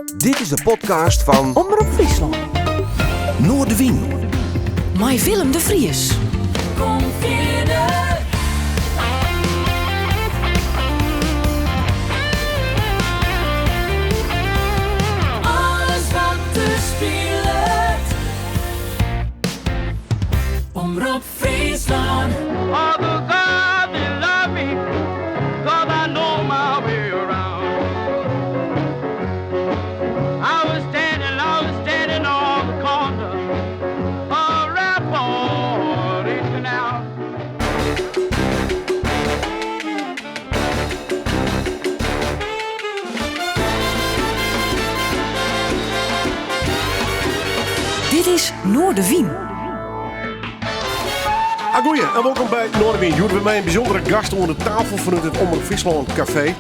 Dit is de podcast fan Omrop Fryslân. Noardewyn. Mei Willem de Vries. Kom fierder. Alles wat der spilet. Omrop Fryslân. All the girls they love me, 'cause I know my way around. I was standing, I was standing on the corner of Rapport Canal. Dit is Noardewyn. Agoeie en wolkom by Noardewyn. Hjoed by my in bysûndere gast oan de tafel fanút it Omrop Fryslân Café.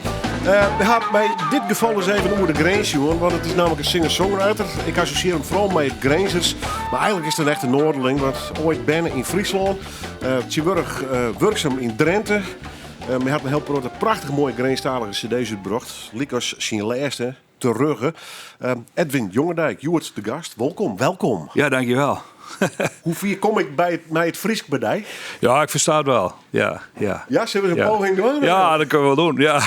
Eh, we ha by dit gefal ris even oer de grins sjoen, want it is nammentlik in singer-songwriter. Ik assosjeer him foaral mei it Grinzers, mar eigenlik is it in echte Noarderling, want oait berne yn Fryslân, uh, tsjintwurdich uh, wurksum yn Drinte. Uh, hy hat in hiel protte prachtich moaie Grinstalige cd's útbrocht, lykas syn lêste, Terugge. Edwin Jongedijk, hjoed de gast. Wolkom, welkom. Ja, dankjewel. Hoe fier kom ik by it, mei it Frysk by dy? Ja, ik fersta it wol. Ja, ja. Ja, sille we in poging dwaan? Ja, dat kinne we wol dwaan.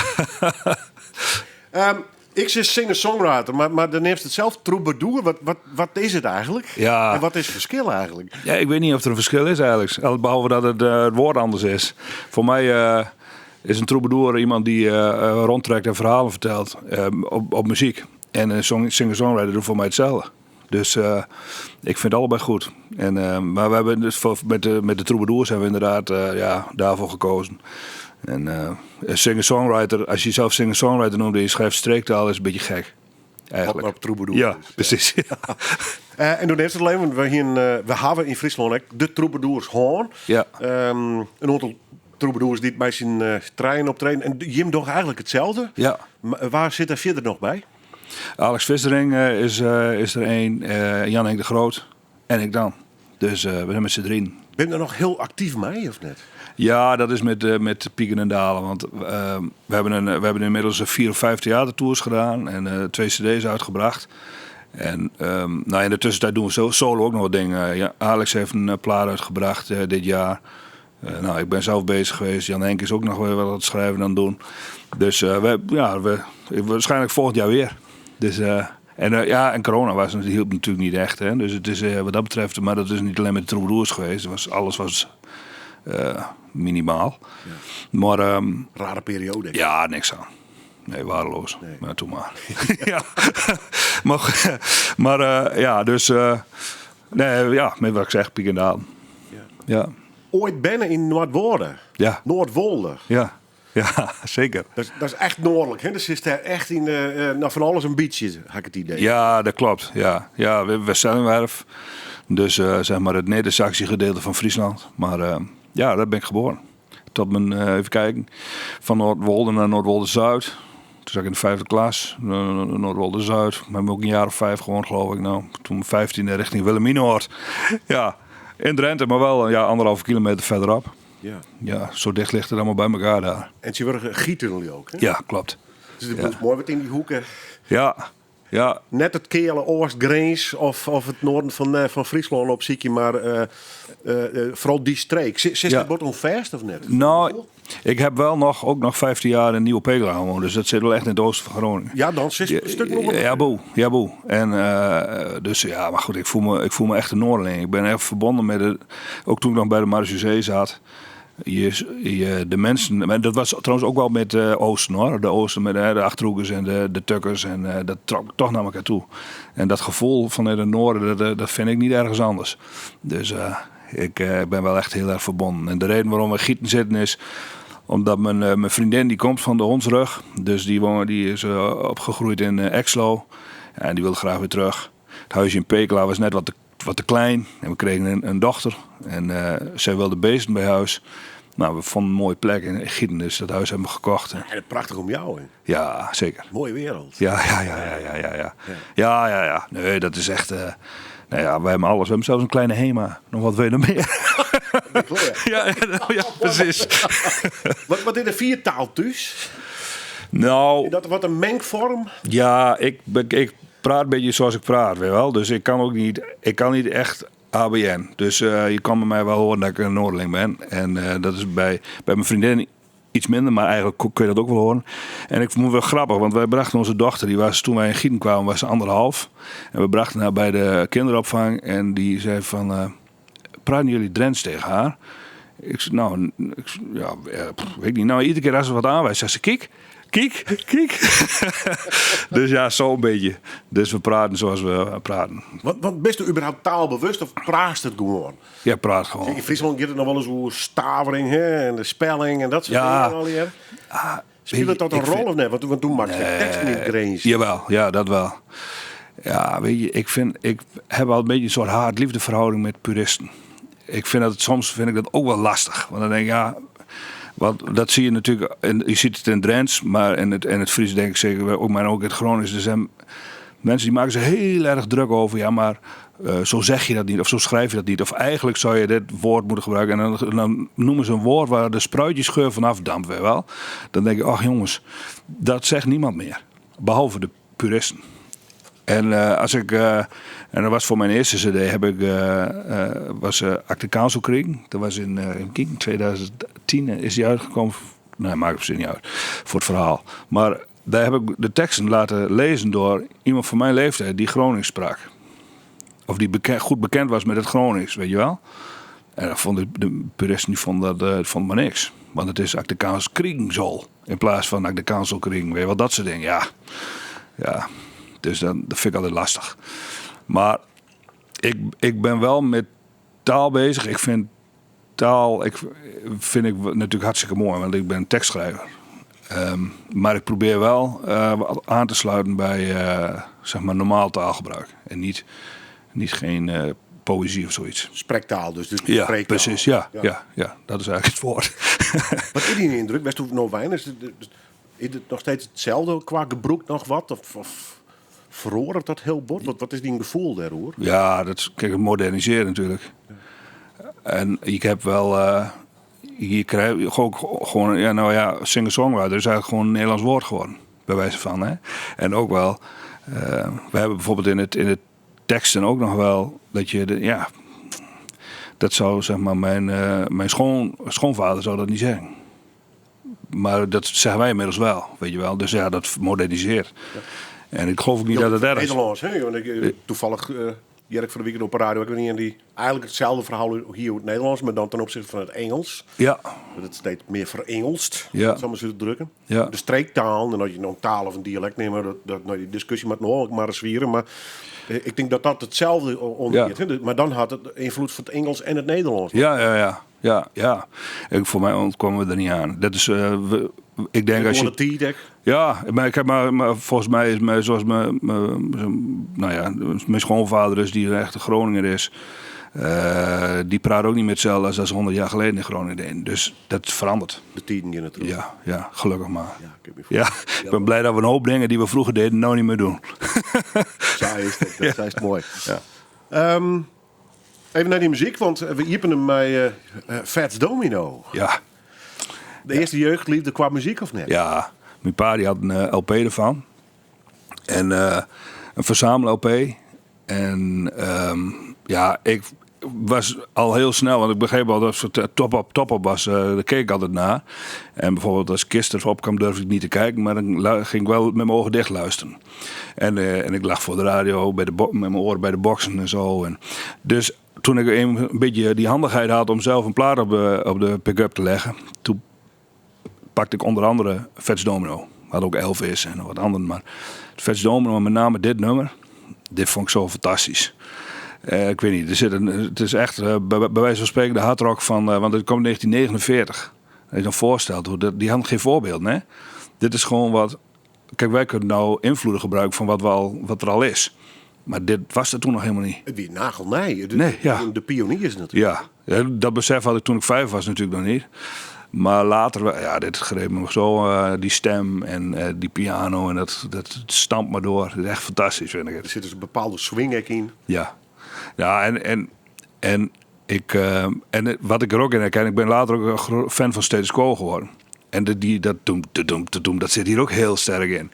Ja. Ik sis singer-songwriter, mar do neamst it sels troubadour. Wat is it eigenlik? Ja. En wat is it ferskil eigenlik? Ja, ik wit net oft der in ferskil is eigenlik. Behalve dat it woord anders is. Foar my is in troubadour iemand dy't rûntrekt en ferhalen fertelt op muzyk. En in singer-songwriter docht foar my itselde. Dus ik fyn it allebei goed. En, mar we hawwe dus foar, met de troubadours hawwe we ynderdaad ja, dêrfoar keazen. En in singer-songwriter, ast dysels singer-songwriter neamst en je skriuwst streektaal, is in bytsje gek. Eigenlik. Op troubadour. Ja, presys. En doe neamst it al even, we hawwe yn Fryslân ek de troubadours hân. Ja. In oantal troubadours dy't mei syn trijen optreden. En jim dogge eigenlik itselde. Ja. Mar wa sit der fierder noch by? Alex Vissering is der ien, Jan Henk de Groot en ik dan. Dus we binne mei syn drieën. Binne der noch hiel aktyf mei of net? Ja, dat is met pieken en dalen. Want we hebben inmiddels 4 of 5 theatertours gedaan en 2 cd's uitgebracht. En nou, in de tussentijd doen we solo ook nog wat dingen. Ja, Alex heeft een plaat uitgebracht dit jaar. Nou, ik ben zelf bezig geweest. Jan Henk is ook nog weer wat aan het schrijven en aan het doen. Dus we, ja, we, waarschijnlijk volgend jaar weer. Dus, en, ja, en corona was, die hielp natuurlijk niet echt. Hè. Dus het is, wat dat betreft, maar dat is niet alleen met de troubadours geweest. Het was, alles was minimaal. Ja. Maar, Rare periode, denk ik. Ja, niks aan. Nee, waardeloos. Nee. Maar toen maar. Ja. Maar, ja, dus, nee, ja, met wat ik zeg, piek en dalen. Ja. Ja. Oait berne yn Noardwâlde. Ja. Noardwolde. Ja, ja, zeker. Dat is echt noardlik, hè? Dat sit dêr echt yn, nou, fan alles in bytsje, ha ik it idee. Ja, dat klopt. Ja, ja, Weststellingwerf. Dus zeg maar it Nedersaksische gedeelte fan Fryslân. Mar ja, dêr bin ik geboren. Tot myn, even kijken, fan Noardwolde nei Noardwolde-Zuid. Toen zat ik yn de vijfde klas, Noardwolde-Zuid. We hawwe ek in jaar of 5 gewoand, geloof ik. Nou, toen 15e richting Wilhelminaoord. Ja, in Drenthe, mar wol ja, anderhalve kilometer verderop. Ja. Ja, zo dicht ligt het allemaal bij elkaar daar. En tsjintwurdich gieten jullie ook, hè? Ja, klopt. Dus it Ja. is moai wat yn dy hoeken. Ja, ja. Net it keale Oast-Grins of it noarden fan Fryslân opsykje, mar foaral dy streek. Sitst Ja. der bot oan fêst of net? Nou, ik ha wol noch, ook noch 15 jaar in Nieuwe Pekela gewoand, dus dat sit wol echt yn it oosten fan Groningen. Ja, dan sitst in stik noarder. Ja, boe, ja, boe. En, dus ja, mar goed, ik fiel my echt in Noarderling. Ik bin echt ferbûn mei de, ook toen ik noch by de marechaussee siet. De minsken, mar dat wie trouwens ek wol mei it Oosten hoor. De Oosten mei de Achterhoekers en de Tukkers en dat trok toch nei elkoar ta. En dat gefoel fan it Noarden, dat fyn ik net ergens anders. Dus ik bin wol echt hiel erch ferbûn. En de reden wêrom't we Gieten sitten is omdat myn freondinne dy komt fan de Hondsrug. Dus dy is opgroeid yn Exloo. En dy wilde graach wer terug. It húske yn Pekela wie net wat te klein. En we krigen in dochter. En sy wilde bisten by hûs. Nou, we fûnen in moaie plek yn Gieten, dus dat hús hawwe we kocht. En in prachtich omjouwing. Ja, seker. Moaie wereld. Ja, ja, ja, ja, ja, ja, ja. Ja. Ja, ja, ja. Nee, dat is echt, nou ja, we hawwe alles. We hawwe sels in kleine Hema. Noch wat wille mear. Ja, ja, ja, presys. Wat is de fiertaal thús? Nou, Is dat wat in mengfoarm? Ja, ik praat een beetje zoals ik praat, weet je wel. Dus ik kan ook niet, ik kan niet echt ABN. Dus je kan bij mij wel horen dat ik een Noorderling ben. En dat is bij mijn vriendin iets minder, maar eigenlijk kun je dat ook wel horen. En ik vond het wel grappig, want wij brachten onze dochter, die was, toen wij in Gieten kwamen, was ze anderhalf. En we brachten haar bij de kinderopvang en die zei van, praten jullie Drents tegen haar? Ik zei, nou, ik zei, ja, pff, weet ik niet. Nou, iedere keer als ze wat aanwijst, zegt ze, kijk, kijk, kijk. Dus ja, zo'n beetje. Dus we praten zoals we praten. Want bist u überhaupt taalbewust of praat het gewoon? Ja, praat gewoon. In Friesland gaat het nog wel eens over stavering, hè, en de spelling en dat soort dingen al hier. Speelt dat een rol of niet? Want toen maakte je tekst niet grens. Jawel, ja, dat wel. Ja, weet je, ik vind, ik heb al een beetje een soort haat-liefde verhouding met puristen. Ik vind dat, soms vind ik dat ook wel lastig. Want dan denk ik, ja, want dat zie je natuurlijk, en je ziet het in Drents, maar in het Fries denk ik zeker, ook, maar ook in het Gronings. Er zijn mensen die maken zich heel erg druk over, ja, maar zo zeg je dat niet, of zo schrijf je dat niet. Of eigenlijk zou je dit woord moeten gebruiken. En dan noemen ze een woord waar de spruitjesgeur vanaf dampt, weet je wel. Dan denk ik, ach jongens, dat zegt niemand meer. Behalve de puristen. En als ik en dat was voor mijn eerste cd, heb ik was Acte Council Kring. Dat was in King, 2010 is die uitgekomen. Nee, maakt op zich niet uit voor het verhaal. Maar daar heb ik de teksten laten lezen door iemand van mijn leeftijd die Gronings sprak. Of die goed bekend was met het Gronings, weet je wel. En dat vonden de puristen die vonden dat vonden maar niks. Want het is Acte Council Kringzol in plaats van Acte Council Kring, weet je wel, dat soort dingen. Ja, ja. Dus dat vind ik altijd lastig. Maar ik ben wel met taal bezig. Ik vind taal, ik, vind ik natuurlijk hartstikke mooi, want ik ben tekstschrijver. Maar ik probeer wel aan te sluiten bij normaal taalgebruik. En niet geen poëzie of zoiets. Spreektaal dus Ja, spreektaal. precies. Ja, Ja. ja, ja, dat is eigenlijk het woord. Wat is die indruk? Best hoeft nog weinig. Is het nog steeds hetzelfde qua gebroek nog wat? Of verroert dat heel bot? Wat is die gevoel daar, hoor? Ja, dat is, kijk, het moderniseren natuurlijk. En ik heb wel... je krijgt ook gewoon, ja, nou ja, singer-songwriter is eigenlijk gewoon een Nederlands woord geworden, bij wijze van. Hè? En ook wel, we hebben bijvoorbeeld in het teksten ook nog wel dat je, de, ja, dat zou zeg maar mijn mijn schoonvader zou dat niet zeggen. Maar dat zeggen wij inmiddels wel, weet je wel. Dus ja, dat moderniseert. En ik geloof ook niet Ja, dat het erg is. Nederlands, hè? Want ik toevallig Jerk van de Weekend op de radio, ik weet niet, en die eigenlijk hetzelfde verhaal hier in het Nederlands, maar dan ten opzichte van het Engels. Dat het steeds meer verengelst, zal maar zo drukken. De streektaal, en dat je nog een taal of een dialect neemt, maar dat, nou, die discussie moet nog maar eens vieren. Maar ik denk dat dat hetzelfde ondergeeft, hè? Maar dan had het invloed van het Engels en het Nederlands. Ja, ja, ja. Ja, ja. Ik, voor mij ontkomen we er niet aan. Dat is we, ik denk als je Gewoon de T-deck. Ja, maar ik heb maar, maar volgens mij is mijn, zoals mijn, mijn, mijn, nou ja, mijn schoonvader is, die een echte Groninger is, die praat ook niet meer hetzelfde als dat ze 100 jaar geleden in Groningen deden. Dus dat verandert. De tijden gaan natuurlijk. Ja, ja, gelukkig maar. Ja, ik heb je Ja, voor- ik ben blij dat we een hoop dingen die we vroeger deden, nou niet meer doen. Zo is het, dat is mooi. Even naar die muziek, want we iepen hem bij Fats Domino. De eerste jeugdliefde qua muziek of net? Ja, mijn pa die had een LP ervan. En een verzamel-L P. En ja, ik was al heel snel, want ik begreep al dat het top-up, top-up was. Daar keek ik altijd naar. En bijvoorbeeld als Kist erop kwam, durfde ik niet te kijken. Maar dan ging ik wel met mijn ogen dicht luisteren. En ik lag voor de radio met mijn oren bij de boxen en zo. En dus toen ik een beetje die handigheid had om zelf een plaat op de pick-up te leggen, toen pakte ik onder andere Fats Domino. We hadden ook Elvis en wat anderen, maar Fats Domino, met name dit nummer, dit vond ik zo fantastisch. Ik weet niet, er zit een, het is echt bij wijze van spreken de hardrock van, want het komt in 1949. Als je dan voorstelt, hoe dat, die hadden geen voorbeeld, hè? Dit is gewoon wat... Kijk, wij kunnen nou invloeden gebruiken van wat er al is. Maar dit was er toen nog helemaal niet. Het wie nagelnij. De, Nee, ja. de pioniers natuurlijk. Ja, ja, dat besef had ik toen ik 5 was natuurlijk nog niet. Maar later, ja, dit greep me zo, die stem en die piano en dat stampt maar door. Het is echt fantastisch, vind ik het. Er zit dus een bepaalde swing ook in. Ja, ja, en, en, en, ik en wat ik er ook in herken, ik ben later ook een fan van Status Quo geworden. En de, die, dat doem, de doem, de doem, dat zit hier ook heel sterk in.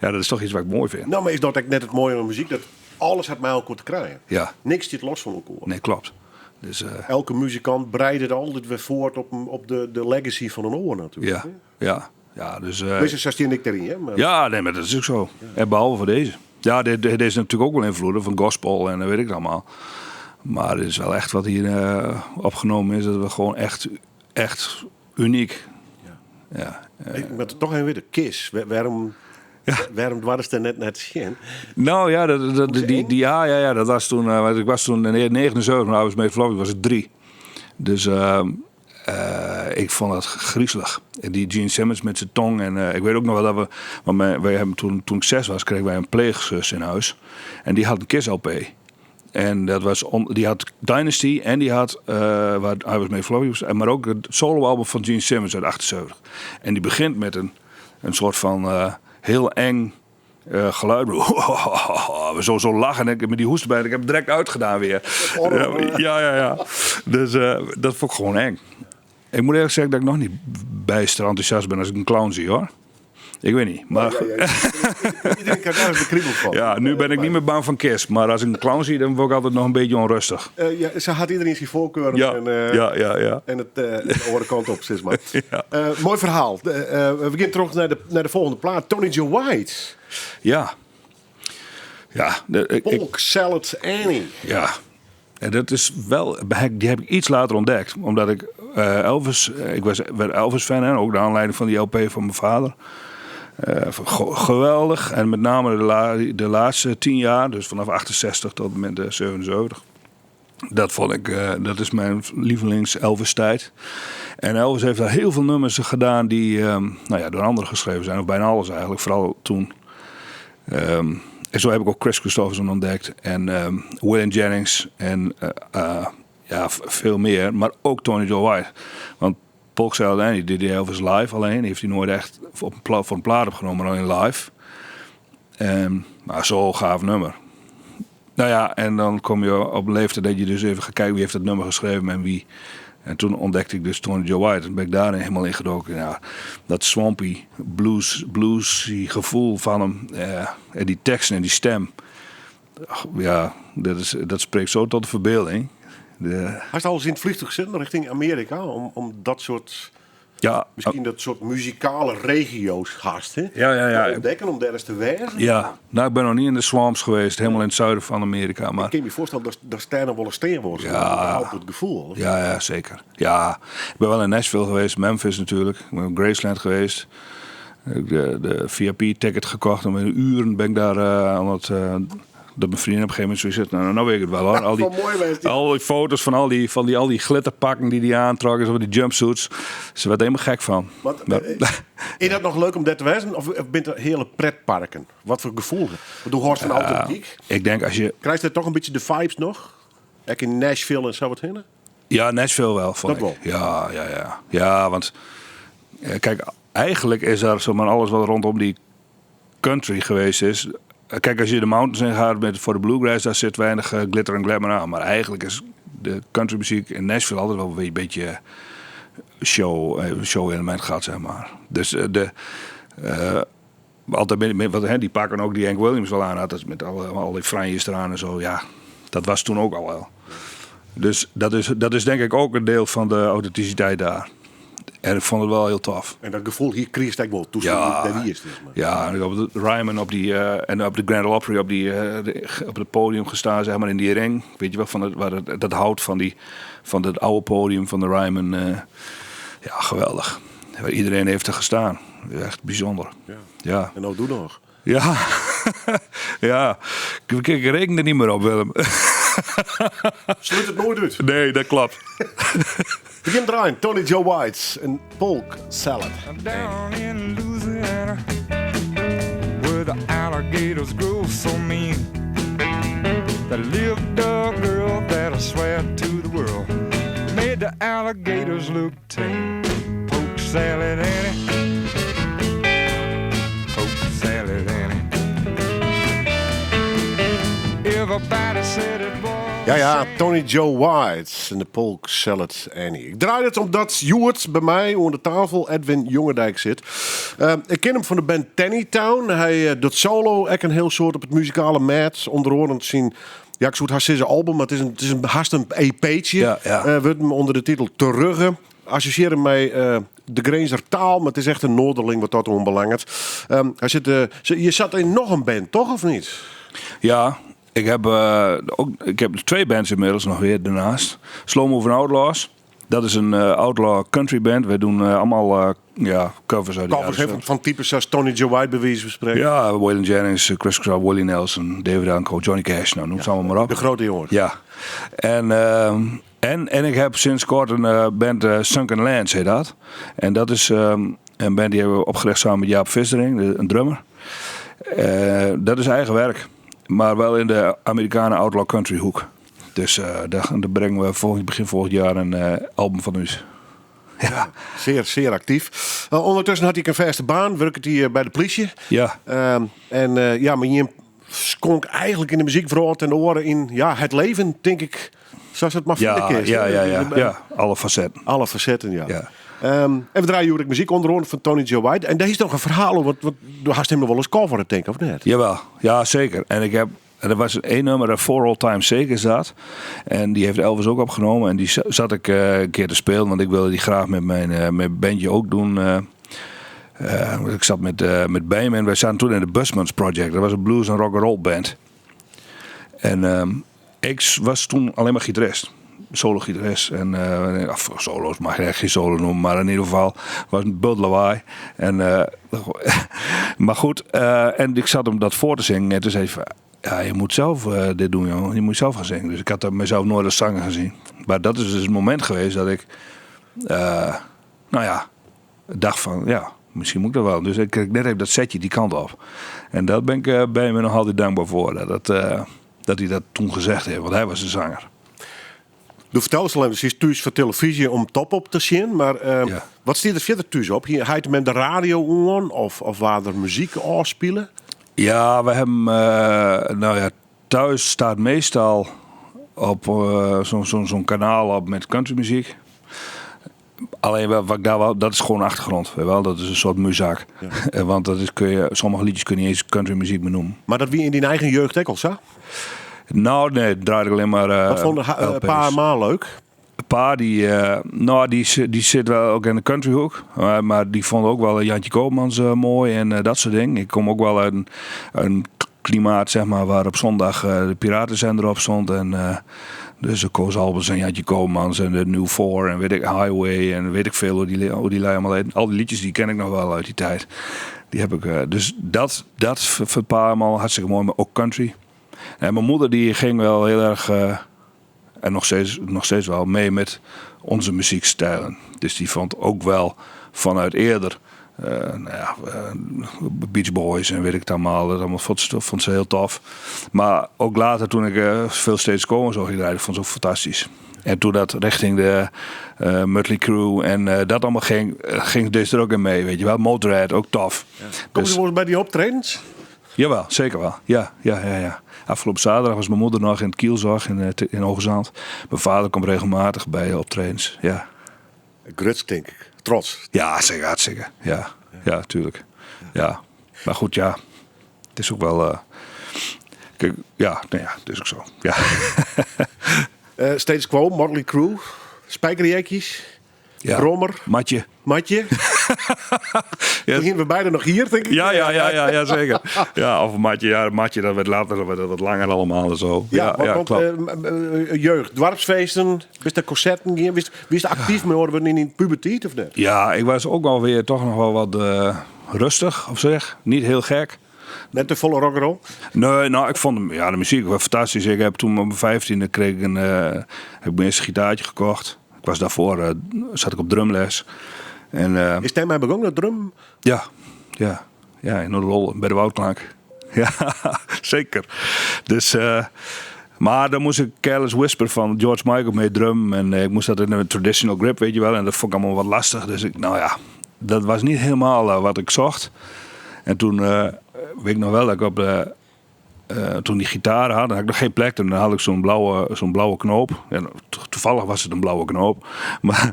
Ja, dat is toch iets wat ik mooi vind. Nou, maar is dat ook net het mooie van muziek? Dat alles het met elkaar te krijgen. Ja. Niks zit los van elkaar. Nee, klopt. Dus, eh, Elke muzikant breidt het altijd weer voort op, op de legacy van een oor natuurlijk. ja, ja, ja, dus... Meestal 16 ik erin, hè? Maar Ja, nee, maar dat is ook zo. En behalve voor deze. Ja, dit is natuurlijk ook wel invloeden van gospel en dat weet ik allemaal. Maar dit is wel echt wat hier opgenomen is. Dat we gewoon echt, echt uniek. Ja. Ja. Ik moet er toch even weer de Kiss. Waarom dwars er net naar het zien? Nou ja, dat, dat, Hoe die, eng? die, ja, ja, ja, dat was toen. Want ik was toen in 79, maar I was mee verloofd, was het 3. Dus ik vond dat griezelig. En die Gene Simmons met zijn tong. En ik weet ook nog wel dat we. Want wij hebben toen ik 6 was, kregen wij een pleegzus in huis. En die had een Kiss LP. En dat was die had Dynasty en die had, waar I Was Made For Loving You, maar ook het soloalbum van Gene Simmons uit 78. En die begint met een soort van heel eng geluid. Zo lachen. En ik met die hoest erbij. Ik heb het direct uitgedaan weer. Ja, ja, ja. Dus dat vond ik gewoon eng. Ik moet eerlijk zeggen dat ik nog niet bijster enthousiast ben als ik een clown zie, hoor. Ik weet niet. Maar Ja, ja, iedereen krijgt ergens de kriebel van. ja, nu ben ik niet meer bang van Kiss. Maar als ik een clown zie, dan word ik altijd nog een beetje onrustig. Ja, ze had iedereen zijn voorkeur. Ja, en, ja, ja, ja. En het de andere kant op, zeg maar. Ja. Mooi verhaal. We beginnen terug naar de volgende plaat. Tony Joe White. Ja. Ja, de, ik, ik, Polk Salad Annie. ja. En dat is wel, die heb ik iets later ontdekt. Omdat ik Elvis, ik was, werd Elvis fan, hè, ook de aanleiding van die LP van mijn vader. Geweldig. En met name de laatste 10 jaar, dus vanaf 68 tot en met de 77. Dat vond ik, dat is mijn lievelings Elvis tijd. En Elvis heeft daar heel veel nummers gedaan die door anderen geschreven zijn. Of bijna alles eigenlijk, vooral toen. En zo heb ik ook Kris Kristofferson ontdekt. En Waylon Jennings en veel meer. Maar ook Tony Joe White. Want Polk Salad Annie deed die Elvis live alleen. Die heeft hij nooit echt op een voor een plaat opgenomen, maar alleen live. Maar zo'n gaaf nummer. Nou ja, en dan kom je op een leeftijd dat je dus even gaat kijken wie heeft dat nummer geschreven en wie. En toen ontdekte ik dus Tony Joe White. En ben ik daarin helemaal ingedoken. Ja, dat swampy, bluesy gevoel van hem. En die teksten en die stem. Ach, ja, dat spreekt zo tot de verbeelding. Hij is al eens in het vliegtuig zitten richting Amerika. Om dat soort, Ja. misschien dat soort muzikale regio's gast, hè? Ja, ja, ja. Te ontdekken, om daar eens te wezen. Ja, ik ben nog niet in de swamps geweest. Helemaal in het zuiden van Amerika. Maar Ik kan me voorstellen dat daar staan nog wel eens steen wordt. Ja. Op het gevoel, of? Ja, ja, zeker. Ja, ik ben wel in Nashville geweest, Memphis natuurlijk. Ik ben in Graceland geweest. Ik heb de V I P-ticket gekocht. En in uren ben ik daar aan het, dat mijn vriendin op een gegeven moment zoiets zit. Nou, nou weet ik het wel, hoor. Al Van mooi geweest, die. die foto's van al die glitterpakken die die aantrok en zo, die jumpsuits. Ze werd helemaal gek van. Want, is dat nog leuk om dat te wijzen? Of bent er hele pretparken? Wat voor gevoel? Want hoe hoort van authentiek? Ik denk als je Krijg je toch een beetje de vibes nog? Ook in Nashville en zo wat heen? Ja, Nashville wel, vond Dat ik. wel? Ja, ja, ja. Ja, want eigenlijk is daar zomaar alles wat rondom die country geweest is. Als je de mountains in gaat voor de bluegrass, daar zit weinig glitter en glamour aan. Maar eigenlijk is de countrymuziek in Nashville altijd wel een beetje show element gehad, zeg maar. Dus de altijd met, met, wat, hè, die pakken ook die Hank Williams wel aan had, dat met al die franjes eraan en zo. Ja, dat was toen ook al wel. Dus dat is denk ik ook een deel van de authenticiteit daar. En ik vond het wel heel tof. En dat gevoel hier kreeg ik wel toestaan dat hier is, zeg maar. Ja, en ik op het Ryman op die en op de Grand Ole Opry op het podium gestaan, zeg maar, in die ring. Weet je wel, van het, waar het, dat hout van, die, van het oude podium van de Ryman. Ja, geweldig. Iedereen heeft er gestaan. Echt bijzonder. En nou doe nog. Ja. Ja. Ik reken er niet meer op, Willem. Sluit het nooit uit. Nee, dat klopt. Begin draaien. Tony Joe White en Polk Salad. Down in Louisiana, where the alligators grow so mean, there lived a girl that I swear to the world made the alligators look tame. Polk Salad Annie, Polk Salad Annie. Everybody said it was. Ja, ja, Tony Joe White en de Polk Salad Annie. Ik draai it omdat hjoed by my oan de tafel Edwin Jongedijk sit. Uh, ik ken him fan de band Tenny Town. Hy uh, docht solo ek in hiel soad op it muzikale mêd. Ûnder oaren syn, ja, ik soe it hast sizze album, mar it is in, it is in, hast in EP'tsje. Ja, ja. Uh, wurdt him ûnder de titel Terugge. Assosjearre mei uh, de Grinzer taal, mar it is echt in Noarderling wat dat oanbelanget. Um, hy sit, uh, je zat in noch in band, toch of niet? Ja, ik heb, uh, ook, ik heb twee bands inmiddels nog weer daarnaast. Slow Moving Outlaws. Dat is een uh, outlaw country band. Wij doen uh, allemaal uh, ja, covers uit de Covers jaren van, van types als Tony Joe White, bij wijze van spreken. Ja, Waylon Jennings, Kris Kross, Willie Nelson, David Allan Coe, Johnny Cash. Nou, noem ze allemaal maar op. De grote jongens. Ja. En, uh, en, en ik heb sinds kort een uh, band, uh, Sunken Lands heet dat. En dat is um, een band die hebben we opgericht samen met Jaap Vissering, de, een drummer. Uh, dat is eigen werk. Maar wel in de Amerikanen outlaw country hoek. Dus uh, daar, daar brengen we volgend, begin volgend jaar een uh, album van uit. Ja. Zeer, zeer actief. Uh, ondertussen had hij een vaste baan, werkte hij bij de politie. Ja. Uh, en uh, ja, maar je skonk eigenlijk in de muziek en oren in ja, het leven, denk ik. Zoals het maar ja, is. Ja, ja, ja, ja, alle facetten. Alle facetten, ja. ja. Um, en we draaien ook muziek onder andere van Tony Joe White. En daar is nog een verhaal, want, want du hast hem nog wel eens cover, denk ik, of net? Jawel, ja, zeker. En ik heb er was één nummer, For Old Time's Sake is dat. En die heeft Elvis ook opgenomen. En die zat ik uh, een keer te spelen, want ik wilde die graag met mijn, uh, mijn bandje ook doen. Uh, ik zat met, met Bijm en wij zaten toen in de Busmans Project. Dat was een blues en rock and roll band. En um, ik was toen alleen maar gitarist. Solo gitarist. En uh, of solo's mag je echt geen solo noemen, maar in ieder geval was een bult lawaai. En, uh, maar goed, uh, en ik zat hem dat voor te zingen. En toen zei hij van, ja, je moet zelf dit doen, joh. Je moet zelf gaan zingen. Dus ik had mezelf nooit als zanger gezien. Maar dat is dus het moment geweest dat ik, nou ja, dacht van, ja, misschien moet ik dat wel. Dus ik kreeg net even dat setje die kant op. En dat ben ik bij me nog altijd dankbaar voor. Dat, dat, dat hij dat toen gezegd heeft, want hij was de zanger. Du vertelde al even, is thuis voor televisie om top op te zien. Maar uh, ja. wat staat er verder thuis op? Hier hij met de radio aan of, of waar er muziek afspelen? Ja, we hebben, uh, nou ja, thuis staat meestal op uh, zo'n zo, zo'n kanaal op met countrymuziek. Alleen wat ik daar wel, dat is gewoon achtergrond. Weet wel? Dat is een soort muzak. Ja. Want dat is, kun je, sommige liedjes kun je niet eens countrymuziek benoemen. Maar dat wie in die eigen jeugd ook al zo? Nou, nee, draaide ik alleen maar. Uh, Wat vond een paar maal leuk? Een paar die, uh, nou, die, die zit wel ook in de countryhoek. Maar, maar die vond ook wel Jantje Koopmans uh, mooi en dat soort dingen. Ik kom ook wel uit een, een klimaat, zeg maar, waar op zondag de Piratenzender op stond. En dus de Koos Albers en Jantje Koopmans en de New Four en weet ik, Highway en weet ik veel hoe die, hoe die lui allemaal heten. Al die liedjes die ken ik nog wel uit die tijd. Die heb ik, dus dat, dat vindt pa allemaal hartstikke mooi, maar ook country. En mijn moeder die ging wel heel erg, uh, en nog steeds, nog steeds wel, mee met onze muziekstijlen. Dus die vond ook wel vanuit eerder, uh, nou ja, uh, Beach Boys en weet ik het allemaal, dat allemaal vond ze, vond ze heel tof. Maar ook later toen ik veel steeds komen zag draaien, vond ze ook fantastisch. En toen dat richting de uh, Mötley Crüe en uh, dat allemaal ging, ging deze er ook in mee, weet je wel. Motörhead, ook tof. Ja. Kom je dus, bij die optredens? Jawel, zeker wel. Ja, ja, ja, ja. Afgelopen zaterdag was mijn moeder nog in het Kielzog in, in Hoogezand. Mijn vader komt regelmatig bij optredens. Ja. Gruts, denk ik. Trots. Ja, zeker. Hartstikke. Ja, ja, tuurlijk. Ja. Maar goed, ja. Het is ook wel... Uh, kijk, ja, nou ja, het is ook zo. Ja. uh, Status Quo, Motley Crue, Spijkerjekjes. Ja. Brommer. Matje. Matje. ja. Toen gingen we beide nog hier, denk ik. Ja, ja, ja, ja, ja zeker. Ja, of Matje, ja, Matje, dat werd later dat werd wat langer allemaal en zo. Ja, ja, want, klopt. Uh, jeugd, dwarpsfeesten, wist de concerten, wist, wist actief mee worden in de puberteit of net? Ja, ik was ook alweer toch nog wel wat uh, rustig op zich. Niet heel gek. Net de volle rock'n'roll? Nee, nou, ik vond hem, ja, de muziek was fantastisch. Ik heb toen op mijn vijftiende kreeg ik een, uh, heb ik mijn eerste gitaartje gekocht. Ik was daarvoor, uh, zat ik op drumles. En, uh, Is hij mij begonnen, met drum? Ja, ja, ja, in Noorderwolde, bij de Woudklank. Ja, zeker. Dus, uh, maar dan moest ik Careless Whisper van George Michael mee drummen. En ik moest dat in een traditional grip, weet je wel. En dat vond ik allemaal wat lastig. Dus ik, nou ja, dat was niet helemaal wat ik zocht. En toen weet ik nog wel dat ik op de... Toen die gitaar had, dan had ik nog geen plek. Toen had ik zo'n blauwe, zo'n blauwe knoop. En toevallig was het een blauwe knoop. Maar,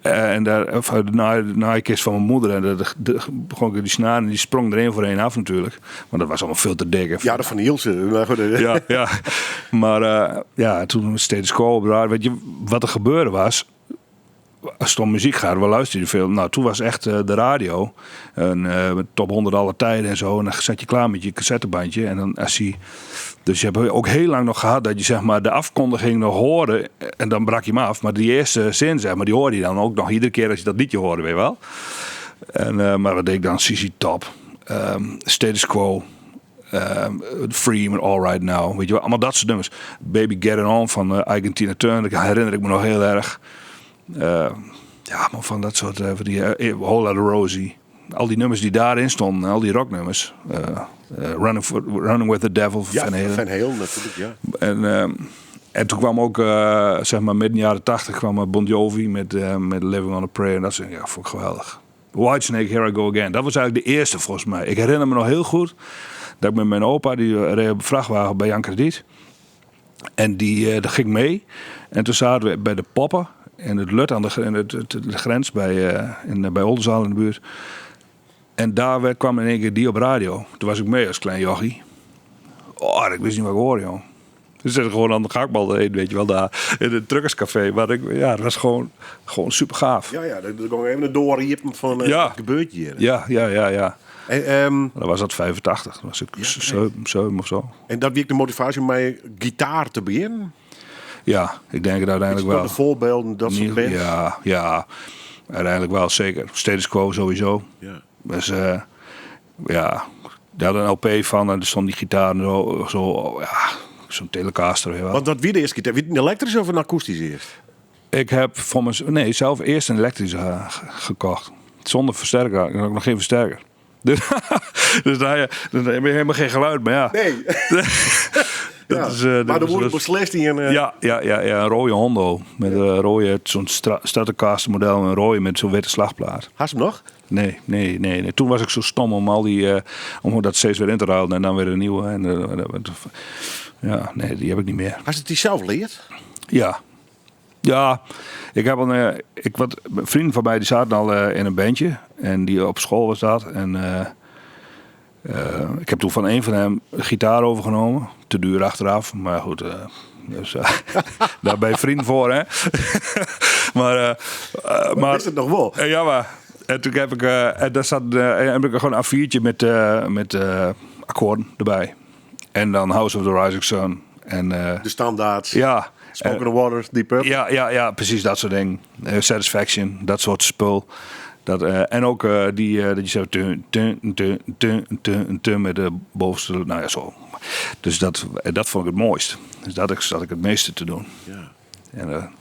en daar, of, de naaikist van mijn moeder. En begon ik die snaar en die sprong er één voor één af natuurlijk. Want dat was allemaal veel te dik. Ja, dat van Nielsen. Maar goed, Ja, ja. Maar ja, toen Status Quo op de radio. Weet je, wat er gebeurde was... Als het om muziek gaat, we luisterden veel. Nou, toen was echt de radio. En met top 100 alle tijden en zo. En dan zat je klaar met je cassettebandje. En dan als je, dus je hebt ook heel lang nog gehad dat je de afkondiging nog hoorde. En dan brak je hem af. Maar die eerste zin, die hoorde je dan ook nog iedere keer als je dat liedje hoorde, weet je wel. En maar wat deed ik dan? ZZ Top, Status Quo, Free met All Right Now. Weet je wel, allemaal dat soort nummers. Baby Get It On van Ike en Tina Turner, dat herinner ik me nog heel erg. Ja, maar van dat soort, van die Whole Lotta Rosie. Al die nummers die daarin stonden, al die rocknummers. Running with the Devil van Ja, Van Halen. Van Halen natuurlijk, ja. En toen kwam ook midden jaren 80 kwam Bon Jovi met Living on a Prayer. En dat soort dingen, ja, vond ik geweldig. Whitesnake, Here I Go Again. Dat was eigenlijk de eerste volgens mij. Ik herinner me nog heel goed dat ik met mijn opa, die reed op een vrachtwagen bij Jan Krediet. En die daar ging ik mee. En toen zaten we bij de Poppen in het Lut aan de in het, het, de grens bij in bij Oldenzaal in de buurt. En daar kwam in één keer die op radio. Toen was ik mee als klein jochie. Oh, ik wist niet wat ik hoorde, joh. Dus zat gewoon aan de gehaktbal heen, weet je wel, daar in het truckerscafé. Maar ik, ja, het was gewoon super gaaf. Ja, ja, daar kwam even een doorriepen van wat gebeurt hier? Ja, ja, ja, ja. En Dan was dat 85, dan was ik Ja, 7 of zo. En dat wie de motivatie om mijn gitaar te beginnen? Ja, ik denk het uiteindelijk Is dat wel. de voorbeelden, dat soort Niet, bands? Ja, ja, uiteindelijk wel, zeker. Status Quo sowieso. Dus ja, daar had een LP van en er stond die gitaar en zo, zo, ja, zo'n Telecaster, weet je wel. Want wat wie de eerste gitaar? Wie een elektrische of een akoestische eerst? Ik heb voor mijn, nee, zelf eerst een elektrische gekocht. Zonder versterker. Ik had nog geen versterker. Dus dan heb je helemaal geen geluid, maar ja. Nee. Dat Ja, is maar dat er is wordt dus beslist in een Ja, ja, ja, ja, een rode Hondo. Met een rode, zo'n Stratocaster model, een rode met zo'n witte slagplaat. Had ze hem nog? Nee, nee, nee, nee. Toen was ik zo stom om al die om dat steeds weer in te ruilen en dan weer een nieuwe. En ja, nee, die heb ik niet meer. Had ze het die zelf leerd? Ja. Ja, ik heb een ik, wat, vrienden van mij die zaten al in een bandje. En die op school was dat. En ik heb toen van een van hem een gitaar overgenomen. Te duur achteraf, maar goed. Dus daar ben je vrienden voor, hè? Maar Maar is het nog wel? Ja, maar. En toen heb ik en daar zat en heb ik gewoon een A4'tje met akkoorden erbij. En dan House of the Rising Sun. En de standaards. Ja. Smoke on the Water, Deep Purple. Ja, ja, ja, precies dat soort dingen. Satisfaction, dat soort spul. Dat en ook die dat je zo tun, tun, tun, tun, tun, tun met de bovenste, nou ja, zo. Dus dat vond ik het mooist. Dus dat zat ik het meeste te doen. En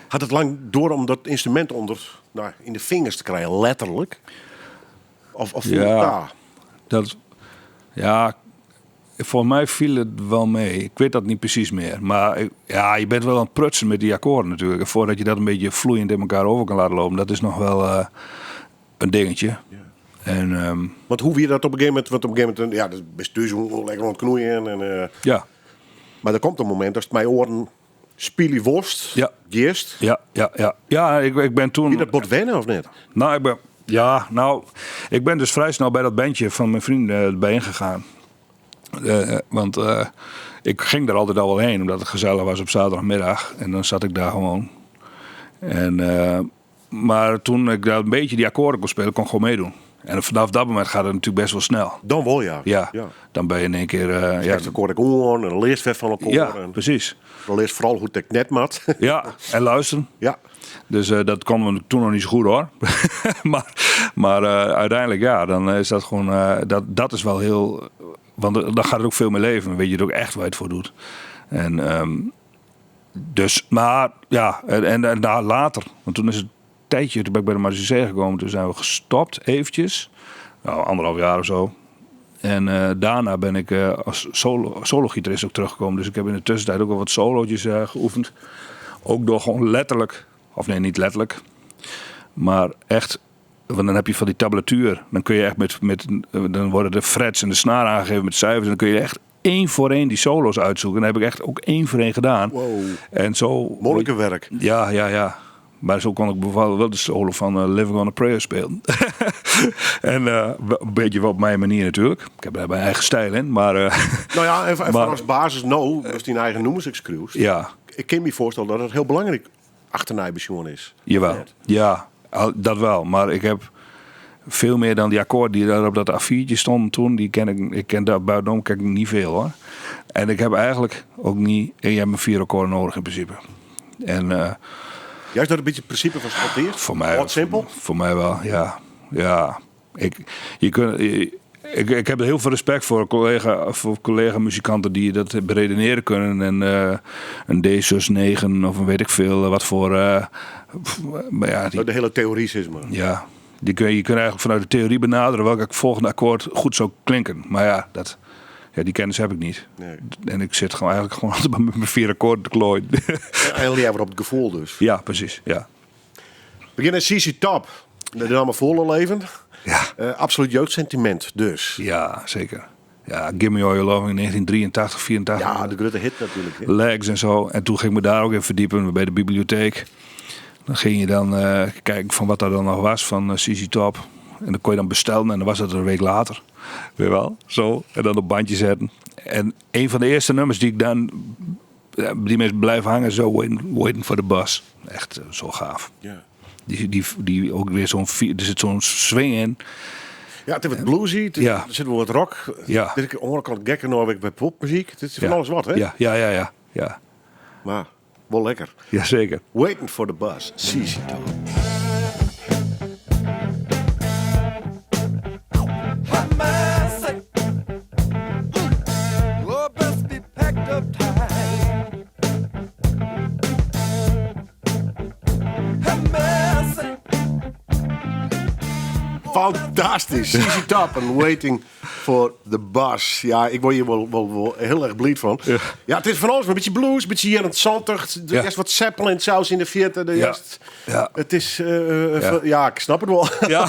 Had het lang door om dat instrument in de vingers te krijgen, letterlijk? Of voelde Ja. het daar? Dat, ja, volgens mij viel het wel mee. Ik weet dat niet precies meer. Maar je bent wel aan het prutsen met die akkoorden natuurlijk. En voordat je dat een beetje vloeiend in elkaar over kan laten lopen, dat is nog wel een dingetje. En Want hoe wie dat op een gegeven moment, want op een gegeven moment, ja, dat is dus lekker aan het knoeien. En Maar er komt een moment als het mijn oren spielie worst, gist. Ja, ja, ja. Ja, ik ben toen Wie dat bot wennen of niet? Nou, ik ben, ja, nou, ik ben dus vrij snel bij dat bandje van mijn vrienden bijeen gegaan. Want ik ging daar altijd al wel heen, omdat het gezellig was op zaterdagmiddag. En dan zat ik daar gewoon. En, maar toen ik daar een beetje die akkoorden kon spelen, kon ik gewoon meedoen. En vanaf dat moment gaat het natuurlijk best wel snel. Dan wel, ja. Ja, Ja. dan ben je in één keer Dus ja. echt akkoord ik on, en dan leest vet van elkaar. Ja, en precies. Dan leest vooral hoe het net mat. Ja, en luisteren. Dus dat konden we toen nog niet zo goed, hoor. Maar uiteindelijk, ja, dan is dat gewoon... dat is wel heel... Want dan gaat het ook veel meer leven. Dan weet je het ook echt waar je het voor doet. En dus, maar ja, en daar later. Want toen is het tijdje, toen ben ik bij de Marechaussee gekomen. Toen zijn we gestopt, eventjes. Nou, anderhalf jaar of zo. En daarna ben ik als solo-gitarist ook teruggekomen. Dus ik heb in de tussentijd ook al wat solootjes geoefend. Ook door gewoon letterlijk, of nee, niet letterlijk, maar echt Want dan heb je van die tablatuur. Dan kun je echt met, met dan worden de frets en de snaar aangegeven met cijfers. En dan kun je echt één voor één die solo's uitzoeken. En dat heb ik echt ook één voor één gedaan. Wow. En zo. Moeilijke werk. Ja, ja, ja. Maar zo kon ik bijvoorbeeld wel de solo van eh, Living on a Prayer spelen. en eh, een beetje wel op mijn manier natuurlijk. Ik heb daar mijn eigen stijl in. Maar eh, Nou ja, en, en Maar- als basis no, dus die eigen noemers excuse. ja, Ik kan me voorstellen dat het heel belangrijk achternij besjoen is. jawel. Net. Ja, dat wel. Maar ik heb veel meer dan die akkoorden die daar op dat A4'tje stonden toen. Die ken ik, ik ken daar buitenom ken ik niet veel hoor. En ik heb eigenlijk ook niet... Je hebt maar vier akkoorden nodig in principe. En... Juist dat een beetje het principe van Schatteert. Voor mij, Wat simpel. Voor mij wel, ja. Ja. Ik, je kunt, je- ik, ik heb heel veel respect voor collega, voor collega muzikanten die dat beredeneren kunnen. En een D sus 9 of een weet ik veel wat voor. Maar ja, die, De hele theorie is maar. ja, die kun je, je kunt eigenlijk vanuit de theorie benaderen welk volgende akkoord goed zou klinken. Maar ja, dat, ja, die kennis heb ik niet. Nee. En ik zit gewoon eigenlijk gewoon altijd met mijn vier akkoorden te klooien. En liever op het gevoel dus. ja, precies. Ja. Beginnen CC Top. De naam volle leven. Ja. Absoluut jeugdsentiment dus. Ja, zeker. Ja, Give Me All Your Love in 1983, 84. Ja, de grote hit natuurlijk. hè. Legs en zo. En toen ging ik me daar ook in verdiepen bij de bibliotheek. Dan ging je dan kijken van wat daar dan nog was van CC Top. En dan kon je dan bestellen en dan was dat een week later. Weet je wel? Zo. En dan op bandje zetten. En een van de eerste nummers die ik dan... Die me blijven hangen, zo waiting, waiting for the Bus. Echt zo gaaf. Ja. Die, die, die ook weer zo'n... Er zit zo'n swing in. Ja, het is wat bluesy, het is- Ja. er zit wel wat rock. Ja. Dit is aan de andere kant gekker nou bij popmuziek. Het is van Ja. alles wat, hè? Ja, ja, ja, ja. Ja, Maar wel lekker. Jazeker. Waiting for the Bus, CC Top. Oh, best be packed up tight. Have mercy. Fantastisch. CC Top en Waiting for the Bus. Ja, ik word hier wel, wel, wel heel erg blij van. Ja. het is van alles. Een beetje blues, een beetje hier in het zantig. Er Ja. is wat Zeppelin saus in de 40. De Ja. juist- Ja. Het is... Ja. ja, ik snap het wel. Ja.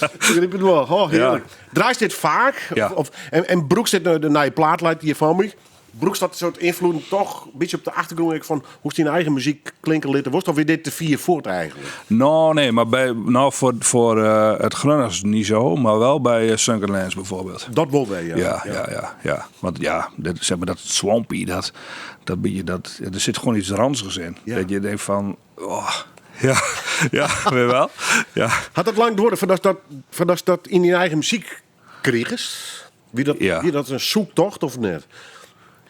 Ik begrijp het wel. Oh, heerlijk. Draait dit vaak? Ja. Of, of- en, en Broeks dit de naar je plaat leidt hier van me? Broeks dat soort invloed toch een beetje op de achtergrond van hoe is die eigen muziek klinken litten worst of weer dit te vier voort eigenlijk? Nou, nee, maar bij, nou, voor, voor het Grunners niet zo, maar wel bij Sunken Lands bijvoorbeeld. Dat wil wij, ja. Ja, ja, ja, ja. Want ja, dat, zeg maar dat swampy, dat, dat beetje, dat, ja, er zit gewoon iets ranzigs in. Ja. Dat je denkt van, oh, ja, ja, weet je wel. Ja. Had dat lang door voordat dat, voordat dat in je eigen muziek kreeg is? Wie dat, Ja. wie dat een zoektocht of net?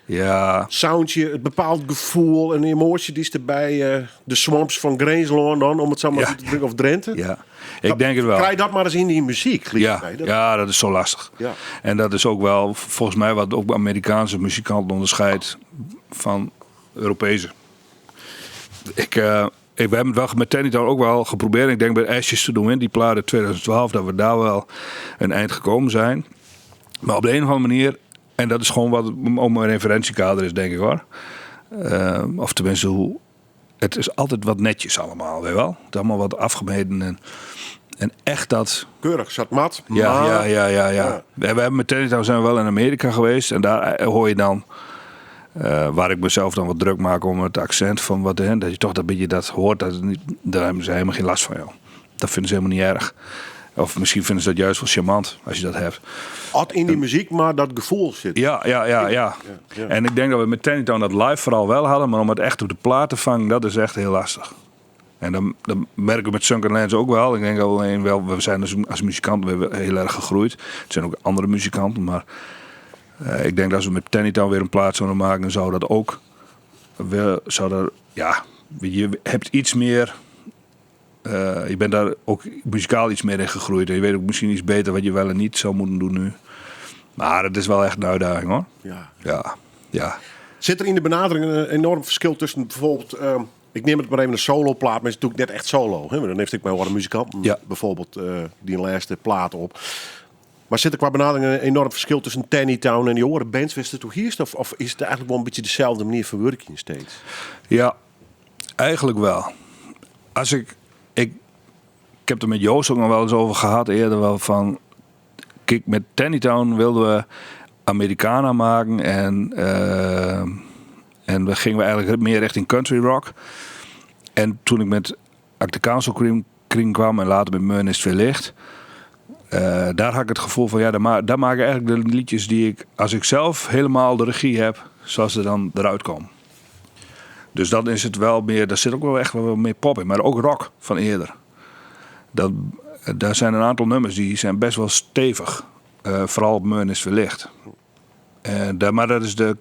Ja, Soundje, het bepaald gevoel en emotie die is erbij. De swamps van Greensloon dan, om het zo maar Ja. te drukken, of Drenthe. ja. Ik denk het wel. Krijg dat maar eens in die muziek. lief Ja, mij. Dat- ja, dat is zo lastig. Ja. En dat is ook wel volgens mij wat ook Amerikaanse muzikanten onderscheidt van Europese. Ik, we hebben het wel met Tenny dan ook wel geprobeerd. Ik denk bij Ashes to the Wind, die plaat in 2012, dat we daar wel een eind gekomen zijn. Maar op de een of andere manier, en dat is gewoon wat om mijn referentiekader is, denk ik hoor. Of tenminste, hoe, het is altijd wat netjes allemaal, weet je wel. Het is allemaal wat afgemeten en, en echt dat... Keurig, zat mat. Ja, maar- ja, ja, ja, ja. Ja. We hebben met Tenny zijn we wel in Amerika geweest. En daar hoor je dan, waar ik mezelf dan wat druk maak om het accent van wat, hè, dat je toch dat beetje dat hoort. Dat het niet, daar hebben ze helemaal geen last van, joh. Dat vinden ze helemaal niet erg. Of misschien vinden ze dat juist wel charmant als je dat hebt. Ad in die muziek, maar dat gevoel zit. Ja, ja, ja, ja. ja. En ik denk dat we met Tenny Town dat live vooral wel hadden. Maar om het echt op de plaat te vangen, dat is echt heel lastig. En dan, dan merk ik met Sunken Lands ook wel. Ik denk alleen wel, we zijn als muzikant we hebben heel erg gegroeid. Het zijn ook andere muzikanten, maar ik denk dat als we met Tenny Town weer een plaat zouden maken, dan zou dat ook wel, zou dat, ja, je hebt iets meer. Je bent daar ook muzikaal iets meer in gegroeid. En je weet ook misschien iets beter wat je wel en niet zou moeten doen nu. Maar het is wel echt een uitdaging hoor. Ja. Ja, ja. Zit er in de benadering een enorm verschil tussen bijvoorbeeld... ik neem het maar even een solo plaat, maar het is natuurlijk net echt solo. Hè? Maar dan heeft ik mijn andere muzikant bijvoorbeeld die laatste plaat op. Maar zit er qua benadering een enorm verschil tussen Tenny Town en die andere bands? Wist het toch hier? Of, of is het eigenlijk wel een beetje dezelfde manier van werken steeds? Ja, eigenlijk wel. Als ik, ik heb het er met Joost ook nog wel eens over gehad eerder wel van... Kijk, met Tennytown wilden we Americana maken en, en we gingen we eigenlijk meer richting country rock. En toen ik met Arctic Council Cream, Kring kwam en later met Meun is het weer licht. Daar had ik het gevoel van, ja, daar maak ik eigenlijk de liedjes die ik, als ik zelf helemaal de regie heb, zoals ze dan eruit komen. Dus dan is het wel meer, daar zit ook wel echt wel meer pop in, maar ook rock van eerder. Daar zijn een aantal nummers die zijn best wel stevig. Vooral op Meun is het weer licht. Maar dat is de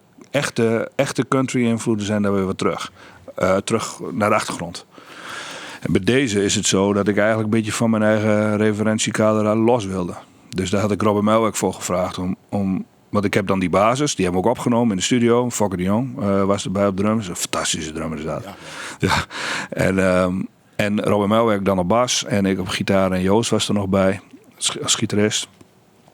echte country invloeden zijn daar weer wat terug. Terug naar de achtergrond. En bij deze is het zo dat ik eigenlijk een beetje van mijn eigen referentiekader los wilde. Dus daar had ik Robin Melweg voor gevraagd. Want ik heb dan die basis, die hebben we ook opgenomen in de studio. Fokke de Jong was erbij op drums. Een fantastische drummer is dat. Ja. Ja. En Robin Melweg dan op bas en ik op gitaar en Joost was er nog bij als gitarist.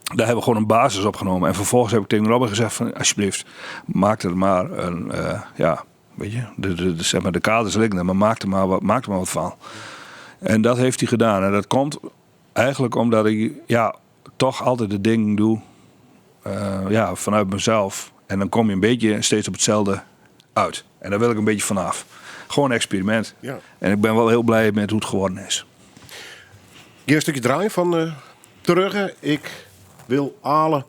Daar hebben we gewoon een basis opgenomen. En vervolgens heb ik tegen Robin gezegd van, alsjeblieft, maak er maar een, ja, weet je, de, de, de, zeg maar, de kaders liggen er, maar maak er maar wat van. En dat heeft hij gedaan. En dat komt eigenlijk omdat ik, ja, toch altijd de dingen doe vanuit mezelf. En dan kom je een beetje steeds op hetzelfde uit. En daar wil ik een beetje vanaf. Gewoon een experiment. Ja. En ik ben wel heel blij met hoe het geworden is. Hier een stukje draaien van Terugge. Ik wil alle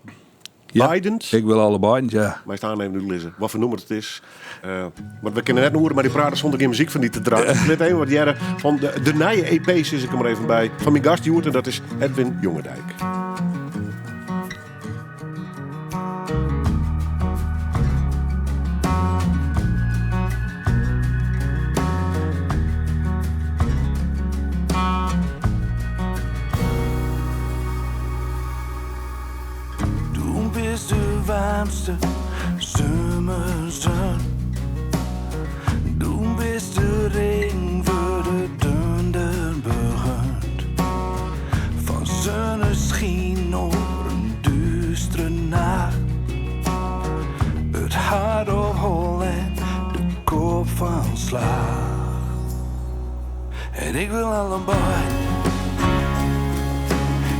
Ja, Bidens. Ik wil alle Bidens, ja. Maar staan even nu lezen wat voor nummer het is. Want we kunnen net horen, maar die praten zonder geen muziek van die te draaien. Ik let even wat jaren van de nieuwe E P's is ik er maar even bij. Van mijn gast Joert, en dat is Edwin Jongedijk. Warmste zomerzon. Du bist de ring voor de donder begint. Van zonneschijn over een duistere nacht. Het hart op hol en de kop van slag. En ik wil allebei.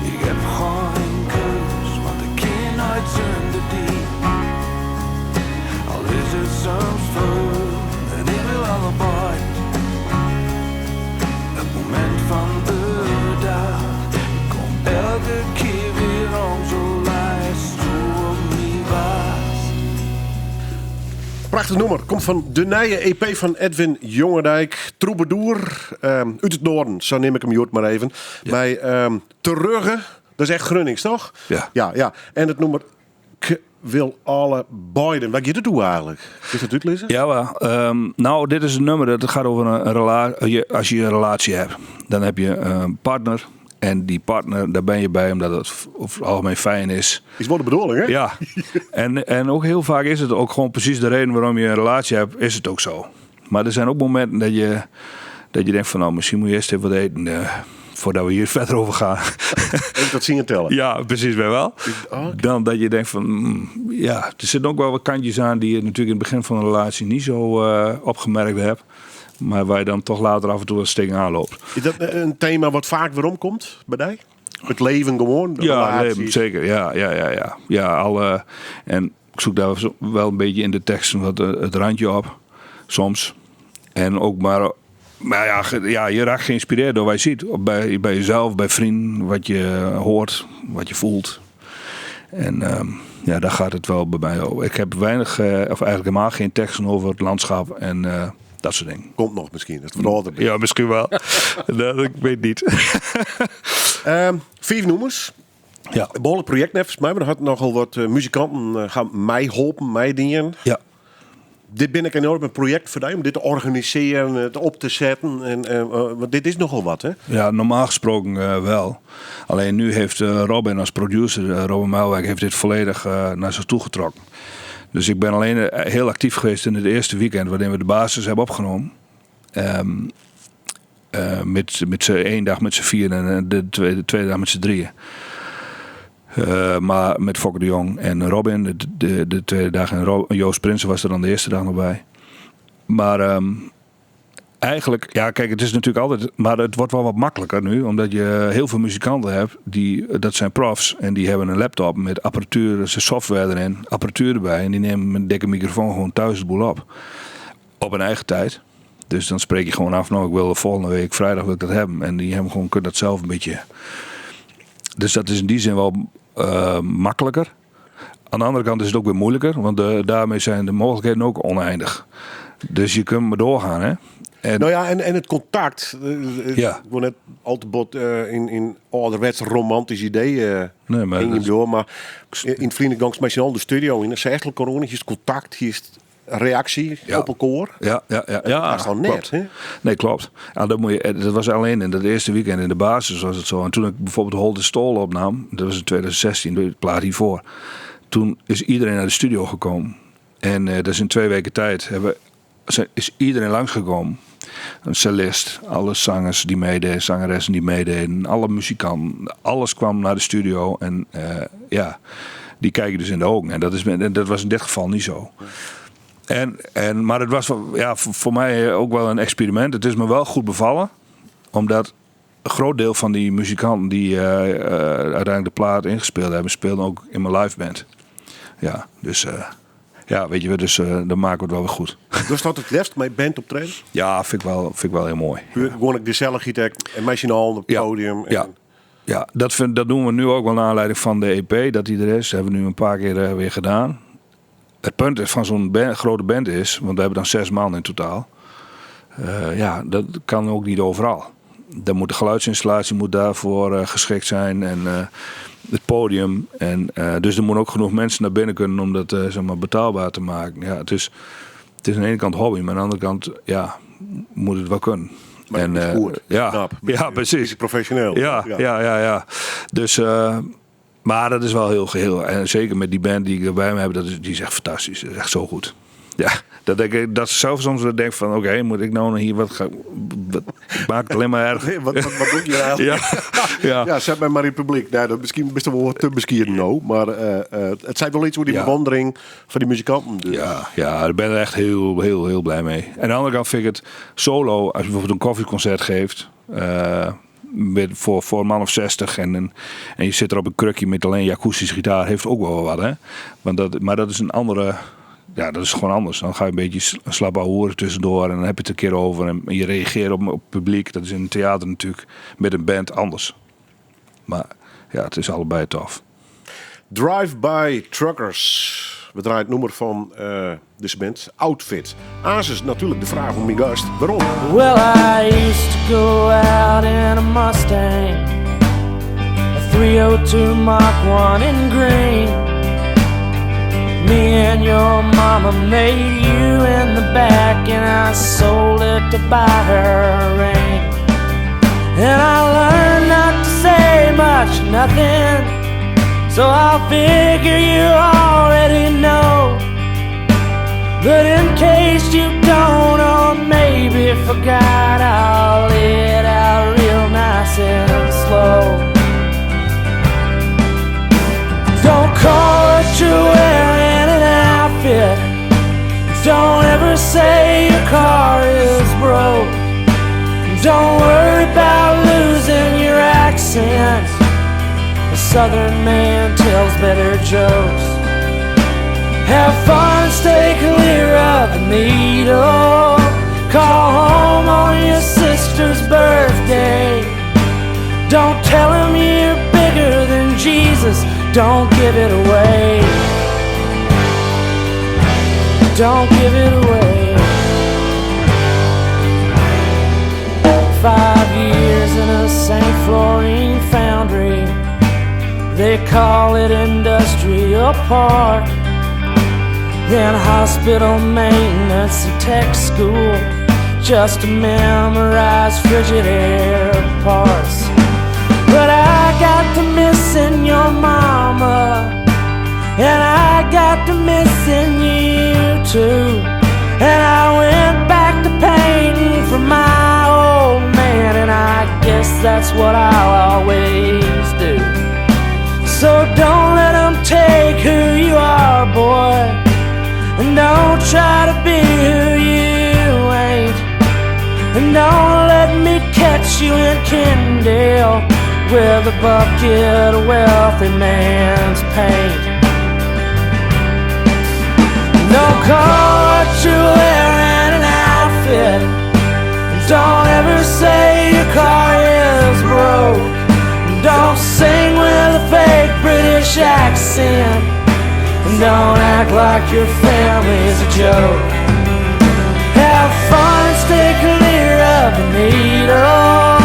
Ik heb geen keus, want ik ken nooit zonder die. Al is het soms veel, en ik wil allebei. Het moment van de dag, ik kom elke keer weer om, zo lijst hoe op mij was. Prachtig nummer, komt van de nieuwe EP van Edwin Jongedijk. Troubadour, uit het noorden, zo neem ik hem Joert maar even. Ja. Bij Terugge, dat is echt Grunnings, toch? Ja. Ja, ja. En het nummer Ik wil alle Biden. Wat gaat het doen eigenlijk? Is dat uitlezen? Ja, wel. Dit is een nummer dat gaat over een je, als je een relatie hebt, dan heb je een partner. En die partner, daar ben je bij omdat het over het algemeen fijn is. Is wel de bedoeling, hè? Ja. En ook heel vaak is het ook gewoon precies de reden waarom je een relatie hebt, is het ook zo. Maar er zijn ook momenten dat je denkt van, nou, misschien moet je eerst even wat eten voordat we hier verder over gaan. Even dat zien en tellen. Ja, precies, wij wel. Oh, oké. Dan dat je denkt van, ja, er zitten ook wel wat kantjes aan die je natuurlijk in het begin van een relatie niet zo opgemerkt hebt. Maar waar je dan toch later af en toe wel eens tegenaan loopt. Is dat een thema wat vaak weer omkomt bij jou? Het leven gewoon? De Ja, relatie? leven, zeker. Ja, ja, ja, ja. Ja, alle, en ik zoek daar wel een beetje in de teksten wat het randje op. Soms. En ook maar... Maar ja, ja, je raakt geïnspireerd door wat je ziet. Op bij jezelf, bij vrienden, wat je hoort, wat je voelt. En ja, daar gaat het wel bij mij over. Ik heb weinig, of eigenlijk helemaal geen teksten over het landschap en dat soort dingen. Komt nog misschien, dat wordt altijd. Ja, misschien wel. Dat, ik weet niet. 5 nummers. Ja. Een behoorlijk project, volgens mij. Maar er had nogal wat muzikanten gaan mij helpen, mij dingen. Ja. Dit ben ik enorm een project voor jou, om dit te organiseren, het op te zetten. En want dit is nogal wat, hè? Ja, normaal gesproken wel. Alleen nu heeft Robin als producer, Robin Muilwijk, heeft dit volledig naar zich toe getrokken. Dus ik ben alleen heel actief geweest in het eerste weekend, waarin we de basis hebben opgenomen. Met z'n één dag met z'n vieren en de tweede dag met z'n drieën. Maar met Fokke de Jong en Robin de tweede dag. En Joost Prinsen was er dan de eerste dag nog bij. Maar Eigenlijk, ja, kijk, het is natuurlijk altijd, maar het wordt wel wat makkelijker nu, omdat je heel veel muzikanten hebt, die, dat zijn profs, en die hebben een laptop met apparatuur, dus software erin, apparatuur erbij, en die nemen met een dikke microfoon gewoon thuis de boel op. Op hun eigen tijd. Dus dan spreek je gewoon af, nou, ik wil de volgende week vrijdag wil ik dat hebben. En die hebben gewoon, kunnen dat zelf een beetje. Dus dat is in die zin wel makkelijker. Aan de andere kant is het ook weer moeilijker, want daarmee zijn de mogelijkheden ook oneindig. Dus je kunt maar doorgaan, hè. En Nou ja, en het contact. Ja. Ik wil net al te bot in ouderwets romantisch idee Nee, maar in je dat is bedoel, maar in het vriendengang met z'n allen de studio in. Dat is echt corona, hier is contact, hier is reactie op elkaar. Ja, ja, ja, ja, Dat is gewoon net, klopt. hè? Nee, klopt. Ja, dat moet je, dat was alleen in dat eerste weekend in de basis was het zo. En toen ik bijvoorbeeld Hold the Stol opnam, dat was in 2016, de plaat hiervoor. Toen is iedereen naar de studio gekomen. En dat is in 2 weken tijd is iedereen langsgekomen. Een cellist, alle zangers die meededen, zangeressen die meededen, alle muzikanten. Alles kwam naar de studio en die kijken dus in de ogen. En dat was in dit geval niet zo. Maar het was voor mij ook wel een experiment. Het is me wel goed bevallen, omdat een groot deel van die muzikanten die uiteindelijk de plaat ingespeeld hebben, speelden ook in mijn live band. Ja, dus ja, weet je wel, dus dan maken we het wel weer goed. Dus dat het liefst met band optreden? Ja, vind ik wel heel mooi. Puur gewoon een gezelligheid en met z'n allen op het podium. En Ja. Ja, dat doen we nu ook wel naar aanleiding van de EP, dat die er is. Dat hebben we nu een paar keer weer gedaan. Het punt is van zo'n grote band is, want we hebben dan 6 man in totaal. Ja, dat kan ook niet overal. Dan moet de geluidsinstallatie daarvoor geschikt zijn en het podium. En dus er moeten ook genoeg mensen naar binnen kunnen om dat betaalbaar te maken. Ja, het is aan de ene kant hobby, maar aan de andere kant, ja, moet het wel kunnen. Maar het is goed. Knap. Ja, precies. Beetje professioneel. Ja, ja, ja, ja. Dus, maar dat is wel heel geheel. En zeker met die band die ik erbij me heb, die is echt fantastisch. Dat is echt zo goed. Ja, dat denk ik, dat zelf soms dat denk van, oké, moet ik nou hier wat gaan, wat, ik maak het alleen maar erg. Nee, wat doe je eigenlijk? Ja, ja. Ja, zet mij maar in het publiek. Nou, dat misschien best wel wat te beskieren nou, maar het zijn wel iets hoe die bewondering van die muzikanten dus. Ja, ja, daar ben ik echt heel, heel, heel blij mee. En aan de andere kant vind ik het solo, als je bijvoorbeeld een koffieconcert geeft, voor een man of 60 en je zit er op een krukje met alleen je akoestische gitaar, heeft ook wel wat, hè? Want dat, maar dat is een andere, ja, dat is gewoon anders. Dan ga je een beetje slap ouwe hoeren tussendoor en dan heb je het een keer over en je reageert op het publiek. Dat is in het theater natuurlijk met een band anders. Maar ja, het is allebei tof. Drive-By Truckers. We draaien het nummer van deze band, Outfit. Asus natuurlijk de vraag van mijn gast. Waarom? Well, I used to go out in a Mustang, a 302 Mach 1 in green. Me and your mama made you in the back, and I sold it to buy her a ring. And I learned not to say much, nothing, so I'll figure you already know. But in case you don't, or maybe forgot, I'll lay it out real nice and slow. Don't call what you're wearing an outfit. Don't ever say your car is broke. Don't worry about losing your accent. A southern man tells better jokes. Have fun, stay clear of the needle. Call home on your sister's birthday. Don't tell him you're bigger than Jesus. Don't give it away. Don't give it away. 5 years in a St. Florine foundry. They call it industrial park. Then hospital maintenance and tech school, just to memorize Frigidaire parts. But I got to missing your mama, and I got to missing you too. And I went back to painting for my old man, and I guess that's what I'll always do. So don't let them take who you are, boy, and don't try to be who you ain't. And Don't let me catch you in Kendale with a bucket of wealthy man's paint. Don't call what you're wearing an outfit. Don't ever say your car is broke. Don't sing with a fake British accent. And don't act like your family's a joke. Have fun and stay clear of the needle.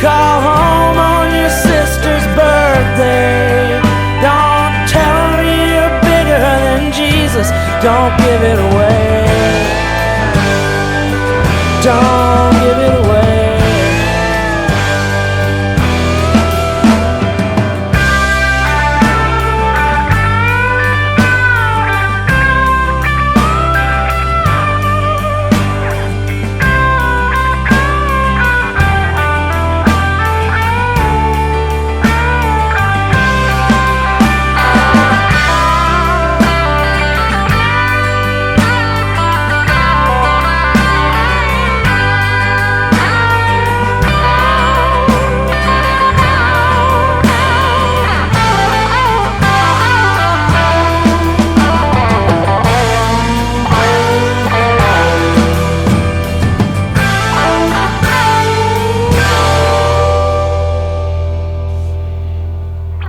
Call home on your sister's birthday. Don't tell her you're bigger than Jesus. Don't give it away. Don't give it away.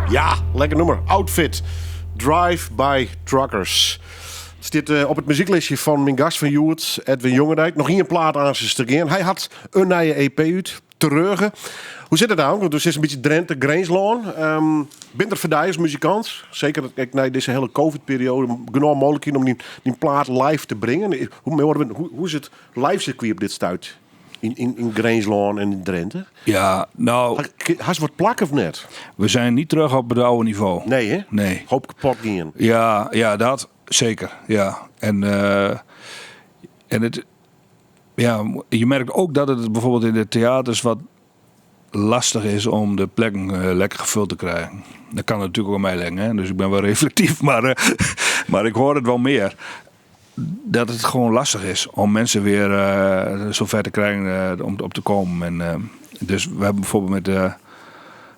Ja, lekker nûmer. Outfit. Drive by Truckers. Stiet eh, op it muzyklistje fan myn gast fan hjoed, Edwin Jongedijk. Noch ien plaat aansens te gean. Hy hat in nije EP út, Terugge. Hoe sit it nou? Want do sitst in bytsje Drinte, Grinslân. Um, binne der foar dy as muzikant, seker ek nei dizze hiele COVID-perioade, genôch mooglikheden om dyn plaat live te bringen? Hoe, hoe, hoe is it live sirkwy op dit stuit yn Grinslân en yn Drinte? Ja, nou... Hast wat plak of net? We zijn niet terug op het oude niveau. Nee, hè? Nee. Hoop kapot gien. Ja, ja, dat zeker. Ja. En, en het, ja, je merkt ook dat het bijvoorbeeld in de theaters wat lastig is om de plekken lekker gevuld te krijgen. Dat kan natuurlijk ook aan mij liggen, hè? Dus ik ben wel reflectief, maar ik hoor het wel meer. Dat het gewoon lastig is om mensen weer zover te krijgen om op te komen. En, dus we hebben bijvoorbeeld met de.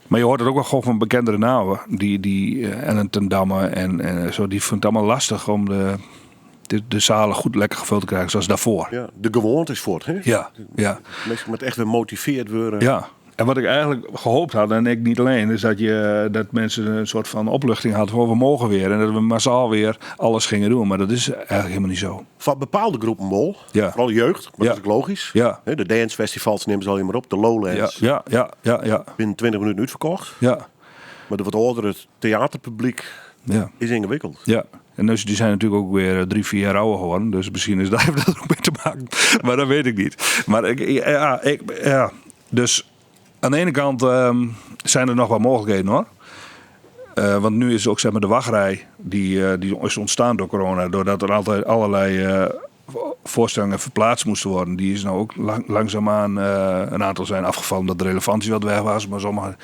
Maar je hoort het ook wel gewoon van bekendere namen. Die Ellen ten Damme en zo, die vindt het allemaal lastig om de zalen goed lekker gevuld te krijgen zoals daarvoor. Ja, de gewoonte is voort, hè? Ja, ja. Mensen moeten echt weer motiveerd worden. Ja. En wat ik eigenlijk gehoopt had, en ik niet alleen, is dat mensen een soort van opluchting hadden van we mogen weer. En dat we massaal weer alles gingen doen. Maar dat is eigenlijk helemaal niet zo. Van bepaalde groepen wel. Ja. Vooral jeugd, maar dat is ook logisch. Ja. Hè, de dancefestivals nemen ze al maar op, de Lowlands. Ja. Binnen 20 minuten uitverkocht. Ja. Maar de wat oudere theaterpubliek Ja. is ingewikkeld. Ja. En dus die zijn natuurlijk ook weer 3, 4 jaar ouder geworden. Dus misschien is daar heeft dat ook mee te maken. Maar dat weet ik niet. Maar ik, ja, ik, ja. Dus aan de ene kant zijn er nog wel mogelijkheden hoor. Want nu is ook de wachtrij die is ontstaan door corona. Doordat er altijd allerlei voorstellingen verplaatst moesten worden. Die is nou ook langzaamaan een aantal zijn afgevallen omdat de relevantie wat weg was. Maar sommige,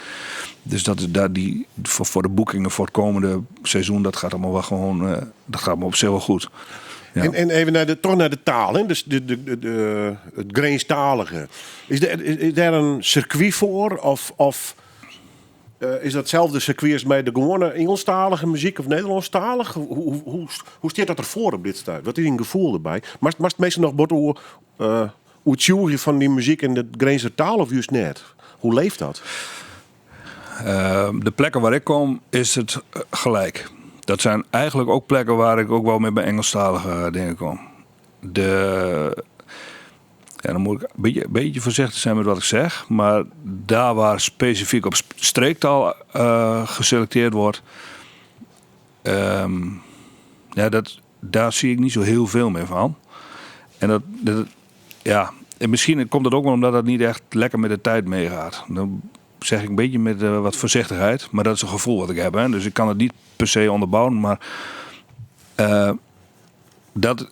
dus dat is daar die, voor, voor de boekingen voor het komende seizoen, dat gaat allemaal wel gewoon, dat gaat allemaal op zich wel goed. Ja. En even toch naar de taal, hè? Dus het Grinstalige. Is daar een circuit voor? Of is dat hetzelfde circuit als bij de gewone Engelstalige muziek of Nederlandstalig? Hoe staat dat ervoor op dit stuit? Wat is een gevoel erbij? Maar het meestal nog wordt hoe het zoeken van die muziek in de Grinser taal of juist net? Hoe leeft dat? De plekken waar ik kom is het gelijk. Dat zijn eigenlijk ook plekken waar ik ook wel met mijn Engelstalige dingen kom. Dan moet ik een beetje voorzichtig zijn met wat ik zeg. Maar daar waar specifiek op streektaal geselecteerd wordt... ja, dat, daar zie ik niet zo heel veel meer van. En, dat, dat, ja, en misschien komt dat ook wel omdat dat niet echt lekker met de tijd meegaat. Dan zeg ik een beetje met wat voorzichtigheid. Maar dat is een gevoel wat ik heb. Hè? Dus ik kan het niet per se onderbouwen. Maar dat,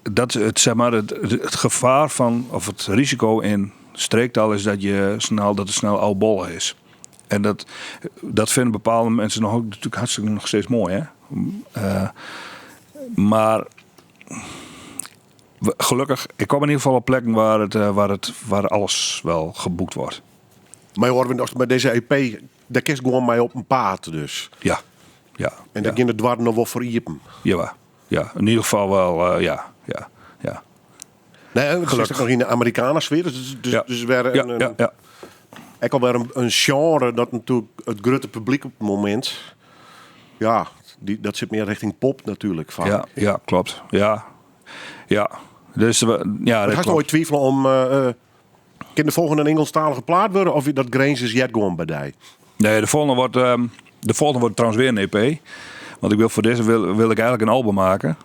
dat het, zeg maar, het, het, het gevaar van, of het risico in streektaal is dat, je snel, dat het snel oudbollig is. En dat vinden bepaalde mensen nog ook natuurlijk hartstikke nog steeds mooi. Hè? Maar Gelukkig, ik kom in ieder geval op plekken waar, het, waar, het, waar alles wel geboekt wordt. Maar hoor, als bij deze EP, daar kist gewoon mij op een paad dus. Ja, ja. En daar ja. ging het dwars nog wel voor iepen. Jawel. Ja, in ieder geval wel, ja, ja, ja. Nee, het is Gelukkig. nog in de Amerikanen sfeer. Dus, Ja. dus weer Ja, een, ja, ja. ook alweer een genre dat natuurlijk het grote publiek op het moment. Ja, dat zit meer richting pop natuurlijk vaak. Ja, ja, klopt. Ja, ja. Dus we, ja, Maar dat ga je klopt. ooit twijfelen om kan de volgende een Engelstalige plaat worden of dat Grains is jet gewoon bij die? Nee, de volgende wordt trouwens weer een EP. Want ik wil voor deze wil ik eigenlijk een album maken.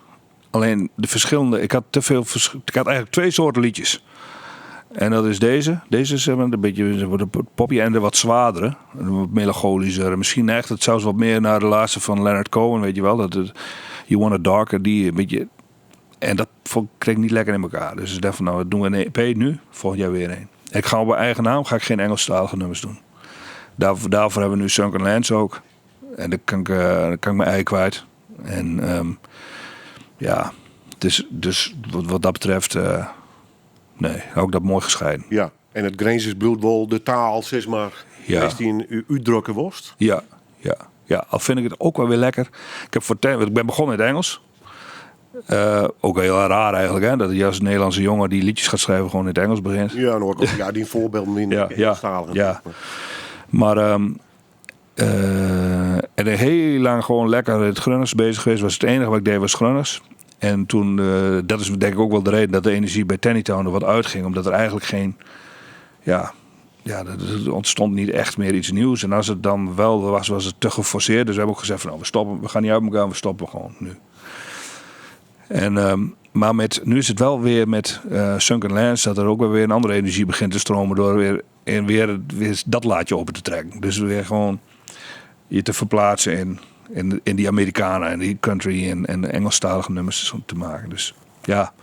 Alleen de verschillende, ik had te veel ik had eigenlijk twee soorten liedjes. En dat is deze. Deze is, zeg maar, een beetje, zeg maar, de poppy en de wat zwaardere. Wat melancholischer. Misschien neigt het zelfs wat meer naar de laatste van Leonard Cohen, weet je wel. Dat het, You Want It Darker, die een beetje... En dat kreeg ik niet lekker in elkaar. Dus ik dacht van, nou, dat doen we een EP nu. Volgend jaar weer een. En ik ga op mijn eigen naam ga ik geen Engelstalige nummers doen. Daarvoor hebben we nu Sunken Lands ook. En dan kan ik mijn ei kwijt. En ja, dus wat dat betreft... nee, ook dat mooi gescheiden. Ja, en het Grens is bloedwol, de taal, zeg maar. Ja. Is die een uitdrukken worst? Ja, ja, ja. Al vind ik het ook wel weer lekker. Ik heb voor ten, want ik ben begonnen in het Engels. Ook heel raar eigenlijk, hè? Dat je als Nederlandse jongen die liedjes gaat schrijven gewoon in het Engels begint. Ja, dan hoor ik ook, ja, die voorbeelden in de Engelstalige. Maar en heel lang gewoon lekker in het Grunners bezig geweest. Was het enige wat ik deed was Grunners. En toen, dat is denk ik ook wel de reden dat de energie bij Tennytown er wat uitging. Omdat er eigenlijk geen, ja, ja, er ontstond niet echt meer iets nieuws. En als het dan wel was, was het te geforceerd. Dus we hebben ook gezegd van, nou, we stoppen, we gaan niet uit elkaar, we stoppen gewoon nu. En maar nu is het wel weer met Sunken Lands dat er ook wel weer een andere energie begint te stromen door weer, en weer, weer dat laadje open te trekken. Dus weer gewoon je te verplaatsen in die Amerikanen en die country en de Engelstalige nummers te maken. Dus ja,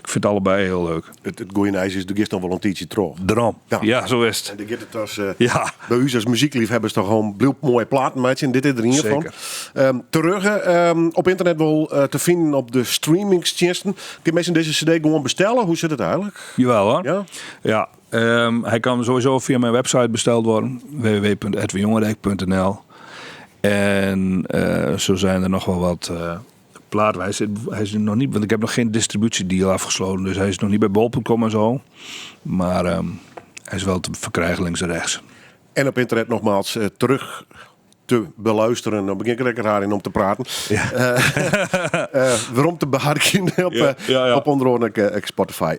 ik vind het allebei heel leuk. Het goeie ijs is, de gist nog wel een tietje terug. Droom. Ja. Ja, zo is het. En de gist het als Ja. bij u als muziekliefhebbers toch gewoon bloedmooie platen, maatje. En dit is er in ieder geval. Terug op internet wel te vinden op de streamingsdiensten. Kun je mensen deze cd gewoon bestellen? Hoe zit het eigenlijk? Jawel hoor. Ja? Ja, hij kan sowieso via mijn website besteld worden. w w w punt edwin jongedijk punt n l. En zo zijn er nog wel wat platen. Hij zit nog niet, want ik heb nog geen distributiedeal afgesloten. Dus hij is nog niet bij bol punt com en zo. Maar hij is wel te verkrijgen links en rechts. En op internet nogmaals terug te beluisteren. Dan begin ik er lekker raar in om te praten. Waarom te beharken op onder andere Spotify.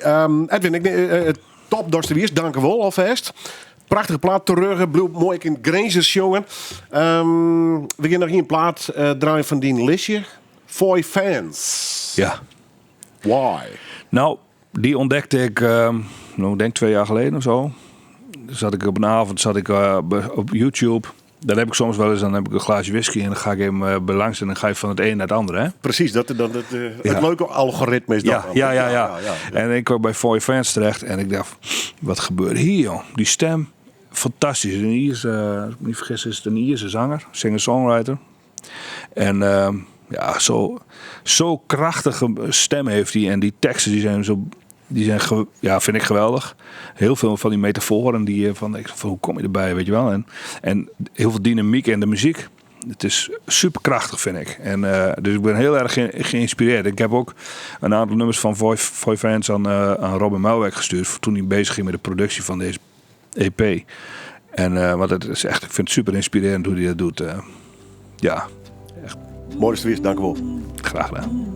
Edwin, ik top dat je er is. Dank u wel alvast. Prachtige plaat terug, bloed mooi in Grangers, jongen. We gaan nog hier een plaat draaien van die listje. Foy Fans. Ja. Why? Nou, die ontdekte ik, ik denk 2 jaar geleden of zo. Zat ik op een avond, zat ik op YouTube. Dat heb ik soms wel eens, dan heb ik een glaasje whisky en dan ga ik hem bij langs en dan ga je van het een naar het andere. Hè? Precies, het leuke algoritme is dat dan. En ik kwam bij Foy Fans terecht en ik dacht, wat gebeurt hier, joh? Die stem, fantastisch. Een Ierse, als ik me niet vergis, is het een Ierse zanger, singer-songwriter. En ja, zo krachtige stem heeft hij. En die teksten die zijn zo, die zijn ge-, ja, vind ik geweldig. Heel veel van die metaforen die van, ik, van hoe kom je erbij, weet je wel. En heel veel dynamiek in de muziek. Het is superkrachtig, vind ik. En dus ik ben heel erg geïnspireerd. Ik heb ook een aantal nummers van Foy Fans aan Robin Muilwijk gestuurd. Toen hij bezig ging met de productie van deze EP. En want het is echt, ik vind het super inspirerend hoe hij dat doet. Ja, echt. Mooi is het weer, dank u wel. Graag gedaan.